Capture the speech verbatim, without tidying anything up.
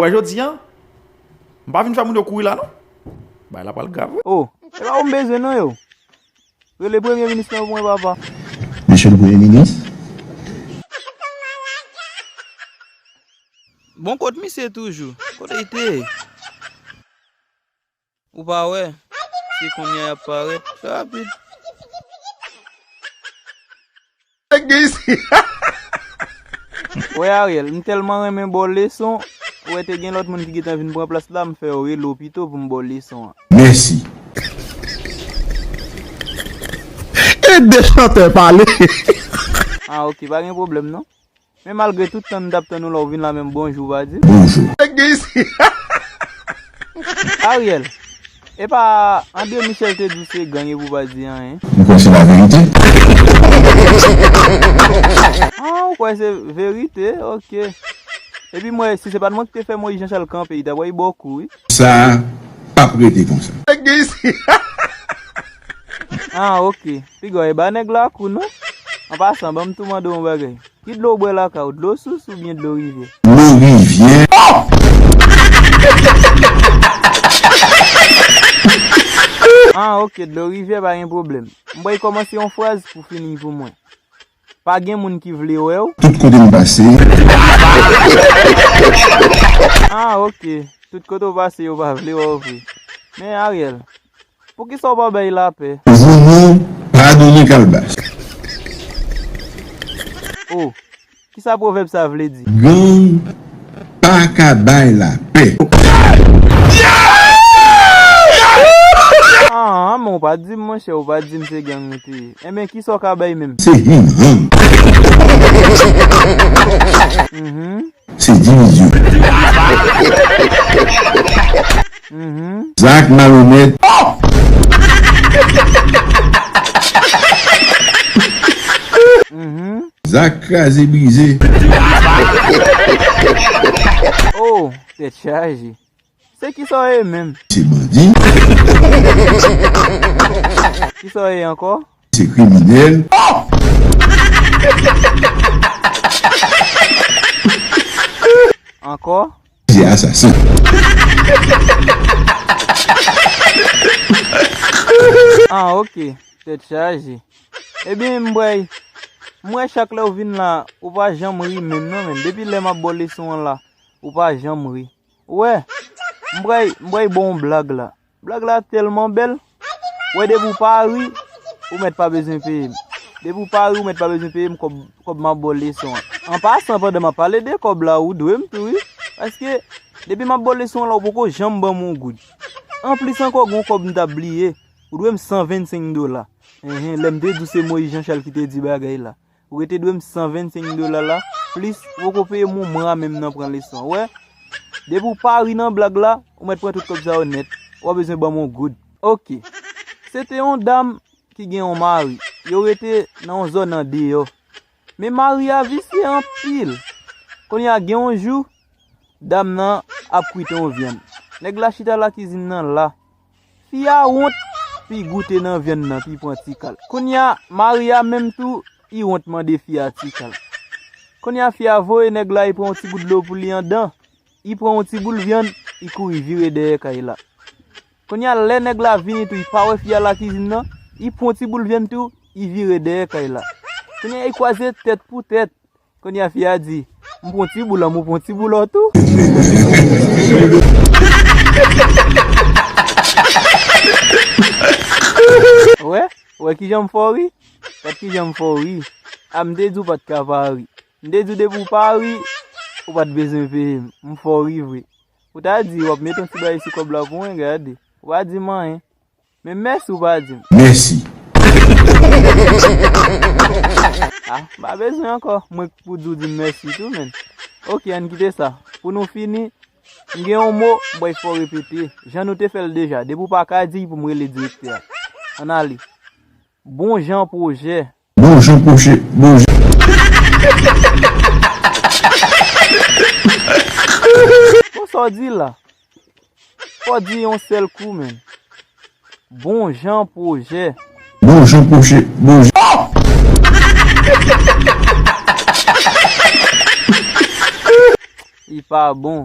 Wè jodi a, m pa vin fè moun yo kouri la non. Bagay la pral grav wi. Oh, e pa ou m bezwen non yo. Rele premye minis lan pou mwen papa. Mesye le premye minis. Bon, kot misye toujou? Kote l te ye? Ou pa wè? Se kounye a y ap parèt. Rapid. Nèg gen isi. Wè Ariel, m tèlman renmen ba w leson, ou wè te gen lòt moun ki gentan vin pran plas la, m fè yo rele w pito pou m ba w leson an. Mèsi. E de chantè pale. Ah, ok, pa gen pwoblèm non. Men malgre tout tan m t ap tann ou la, ou vin la menm bonjou ou pa di m. Bonjou. Nèg gen isi. Ariel, e pa André Michel te di w se gang epi ou pa di anyen? Ou kwè se laverite? Ah, ou kwè se verite? Ok. Epi m wè, si se pa t mwen ki te fè Moïse Jean Charles kanpe, li ta pral ba w kou wi. Sa p ap rete konsa. Nèg gen isi. Ah, ok. Piga w e ba nèg la kou non. An pasan, ban m tou mande w yon bagay. Ki dlo w bwè lakay ou? Dlo sous oubyen dlo rivyè? Dlo rivyè. Ah, ok, dlo rivyè pa gen pwoblèm. M pral kòmanse yon fraz pou fini pou mwen. Pa gen moun ki vle wè w. Tout kote m pase. Ah, ok. Tout kote w pase, yo pa vle wè w vre. Men Ariel, poukisa w pa bay lapè? Joumou pa donnen kalbas. Oh, kisa pwovèb sa vle di? Gang pa ka bay lapè. Ah, men w pa di m, monchè, w pa di m se gang ou te ye. Enben, kisa w ka bay menm? Se him ham. Mhm. Se divizyon. Mhm. Zak malonèt. Mhm. Zak kraze brize. Oh, tèt chaje. Se kisa w ye menm? Se bandi. Kisa w ye ankò? Se kriminèl. Ankò? Se asasen. Ah, ok. Tèt chaje. Ebyen, m wè, m wè chak lè w vin la, ou pa janm ri menm non, menm. Depi lè m ap ba w leson an la, ou pa janm ri. Ou wè, m pral, m pral ba w yon blag la. Blag la tèlman bèl. Ou wè, depi w pa ri, ou mèt pa bezwen peye m. Depi w pa ri, ou mèt pa bezwen peye m kòb, kòb m ap ba w leson an. An pasan, pandan m ap pale de kòb la, ou dwe m tou, wi. Paske, depi m ap ba w leson an la, ou poko janm ban m yon goud. Anplis ankò, gen yon kòb m t ap bliye. Ou dwe m san vennsenk dola. Enhen, lè m te di w se Moïse Jean Charles ki te di bagay la. Ou rete dwe m san vennsenk dola la, plis ou poko peye m yon mwa menm nan pran leson an. Ou wè? Depi w pa ri nan blag la, ou mèt pran tout kòb sa yo nèt. Ou pa bezwen ban m yon goud. Ok. Se te yon dam ki gen yon mari. Yo rete nan yon zòn andeyò. Men mari a visye anpil. Kounye a gen yon jou, dam nan ap kwit yon vyann. Nèg la chita lakizin nan la. Fi a wont pou l goute nan vyann nan, pou l pran ti kal. Kounye a, mari a menm tou, li wont mande fi a ti kal. Kounye a, fi a voye nèg la, li pran yon ti gout dlo pou li anndan. Li pran yon ti boul vyann, li kouri vire dèyè kay la. Kounye a, lè nèg la vini tou, li pa wè fi a lakizin nan, li pran yon ti boul vyann tou, li vire dèyè kay la. Kounye a, li kwaze tèt pou tèt. Kounye a, fi a di, "M pran ti boul an, m pran ti boul an tou." Wè, wè kijan m fè w ri? Gad kijan m fè w ri. A, m te di w pa t ka pa ri. M te di w depi w pa ri, ou pa t bezwen peye m. M fè w ri vre. Ou ta di w ap mete yon ti bagay sou kòb la pou mwen, gade. Ou pa di m anyen. Men mèsi ou pa di m. Mèsi. Ah, m pa bezwen ankò. Mwen k pou di w di m mèsi tou, menn. Ok, ann kite sa. Pou nou fini, m gen yon mo, m pral fè w repete. Jan nou te fè l deja. Depi w pa ka di l pou m rele direktè a. Ann ale. Bon jan pwojè. Bon jan pwojè. Bon jan. Bon, sa w di la? Fò di yon sèl kou, menn. Bon jan pwojè. Bon jan pwojè. Bon jan. Li pa bon.